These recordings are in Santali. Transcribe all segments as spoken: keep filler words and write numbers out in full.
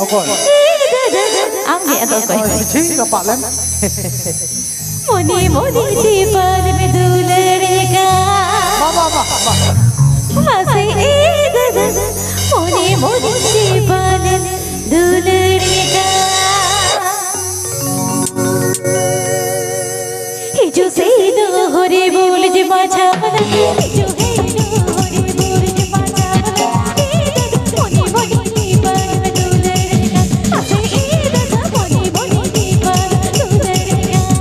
ᱚᱠᱚᱭ? ᱟᱢ ᱜᱮ ᱟᱫᱚ ᱚᱠᱚᱭ? ᱚᱠᱚᱭ? ᱪᱷᱤ, ᱨᱟᱯᱟᱜ ᱞᱮᱢ᱾ ᱢᱚᱱᱮ ᱢᱚᱱᱮ ᱪᱮ ᱯᱟᱞᱮᱢ ᱫᱩᱞᱟᱹᱲ ᱠᱟᱱ᱾ ᱵᱟ, ᱵᱟ, ᱵᱟ, ᱵᱟ᱾ ᱢᱟᱥᱮ ᱮ ᱫᱟᱫᱟ, ᱢᱚᱱᱮ ᱢᱚᱱᱮ ᱪᱮ ᱯᱟᱞᱮᱢ ᱫᱩᱞᱟᱹᱲ ᱠᱟᱱ᱾ ᱦᱤᱡᱩᱜ ᱥᱮᱱᱚᱜ ᱦᱚᱨᱮ ᱵᱚᱞ ᱡᱮ ᱢᱟᱪᱷᱟ ᱵᱟᱞᱟ, ᱦᱤᱡᱩᱜ ᱥᱮᱱᱚᱜ ᱦᱚᱨᱮ ᱵᱚᱞ ᱡᱮ ᱢᱟᱪᱷᱟ ᱵᱟᱞᱟ, ᱮ ᱫᱟᱫᱟ, ᱢᱚᱱᱮ ᱢᱚᱱᱮ ᱪᱮ ᱯᱟᱞᱮᱢ ᱫᱩᱞᱟᱹᱲ ᱠᱟᱱ᱾ ᱟᱥᱮ ᱮ ᱫᱟᱫᱟ, ᱢᱚᱱᱮ ᱢᱚᱱᱮ ᱪᱮ ᱯᱟᱞᱮᱢ ᱫᱩᱞᱟᱹᱲ ᱠᱟᱱ᱾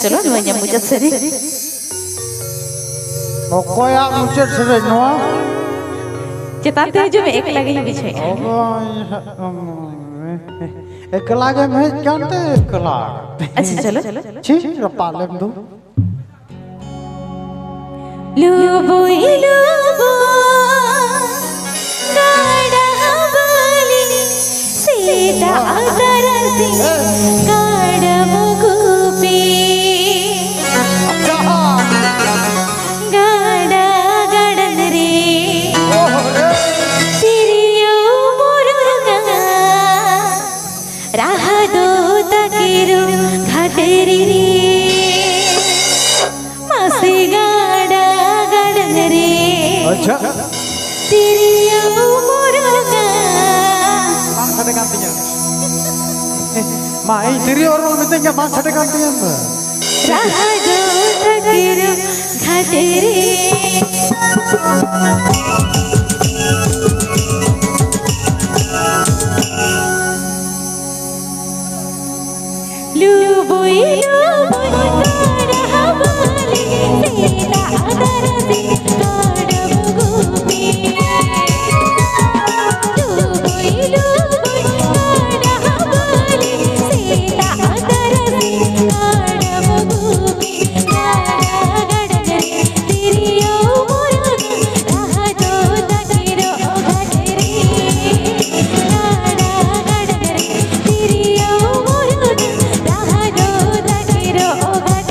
ᱪᱚᱞᱚ, ᱱᱚᱣᱟ ᱤᱧᱟᱹᱜ ᱢᱩᱪᱟᱹᱫ ᱥᱮᱨᱮᱧ᱾ ᱚᱠᱚᱭᱟᱜ ᱢᱩᱪᱟᱹᱫ ᱥᱮᱨᱮᱧ ᱱᱚᱣᱟ? ᱪᱮᱛᱟᱱ ᱛᱮ ᱦᱤᱡᱩᱜ ᱢᱮ, ᱮᱠᱞᱟ ᱜᱮᱧ ᱵᱩᱡᱷᱟᱹᱣᱮᱫᱼᱟ᱾ ᱚᱠᱚᱭ? ᱮᱠᱞᱟ ᱜᱮᱢ ᱦᱮᱡ ᱠᱟᱱᱛᱮ ᱮᱠᱞᱟ᱾ ᱟᱪᱪᱷᱟ, ᱪᱚᱞᱚ᱾ ᱪᱷᱤ, ᱨᱟᱯᱟᱜ ᱞᱮᱢ ᱫᱚ᱾ ᱞᱩᱵᱩᱭ ᱞᱩᱵᱩ ᱜᱟᱰᱟ ᱵᱟᱹᱞᱤ, ᱥᱮᱛᱟᱜ ᱛᱟᱨᱟᱥᱤᱧ ᱜᱟᱰᱟ ᱢᱩᱜᱩᱯᱤ᱾ ᱜᱟᱰᱟ ᱜᱟᱰᱟᱝ ᱨᱮ ᱛᱤᱨᱭᱳ ᱢᱩᱨᱩᱜᱟ, ᱨᱟᱦᱟ ᱫᱚ ᱛᱟᱠᱮᱨᱚᱜ ᱜᱷᱟᱴ ᱨᱮ᱾ ᱢᱟᱥᱮ ᱜᱟᱰᱟ ᱜᱟᱰᱟᱝ ᱨᱮ ᱟᱪᱪᱷᱟ᱾ ᱛᱤᱨᱭᱳ ᱢᱩᱨᱩᱜᱟ᱾ ᱵᱟᱝ ᱥᱟᱰᱮ ᱠᱟᱱ ᱛᱤᱧᱟ᱾ ᱢᱟ, ᱤᱧ ᱛᱤᱨᱭᱳ ᱚᱨᱚᱝ ᱢᱤᱛᱟᱹᱧ ᱠᱟᱱ, ᱵᱟᱝ ᱥᱟᱰᱮ ᱠᱟᱱ ᱛᱤᱧᱟ᱾ ᱨᱟᱦᱟ ᱫᱚ ᱛᱟᱠᱮᱨᱚᱜ ᱜᱷᱟᱴ ᱨᱮ᱾ ᱞᱩᱵᱩᱭ ᱞᱩᱵᱩᱭ ᱜᱟᱰᱟ ᱵᱟᱹᱞᱤ, ᱥᱮᱛᱟᱜ ᱛᱟᱨᱟᱥᱤᱧ ᱜᱟᱰᱟ ᱢᱩᱜᱩᱯᱤ᱾ ᱞᱩᱵᱩᱭ ᱞᱩᱵᱩᱭ ᱜᱟᱰᱟ ᱵᱟᱹᱞᱤ, ᱥᱮᱛᱟᱜ ᱛᱟᱨᱟᱥᱤᱧ ᱜᱟᱰᱟ ᱢᱩᱜᱩᱯᱤ᱾ ᱜᱟᱰᱟ ᱜᱟᱰᱟᱝ ᱨᱮ ᱛᱤᱨᱭᱳ ᱢᱩᱨᱩᱜᱟ, ᱨᱟᱦᱟ ᱫᱚ ᱛᱟᱠᱮᱨᱚᱜ ᱜᱷᱟᱴ ᱨᱮ᱾ ᱜᱟᱰᱟ ᱜᱟᱰᱟᱝ ᱨᱮ ᱛᱤᱨᱭᱳ ᱢᱩᱨᱩᱜᱟ, ᱨᱟᱦᱟ ᱫᱚ ᱛᱟᱠᱮᱨᱚᱜ ᱜᱷᱟᱴ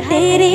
तेरे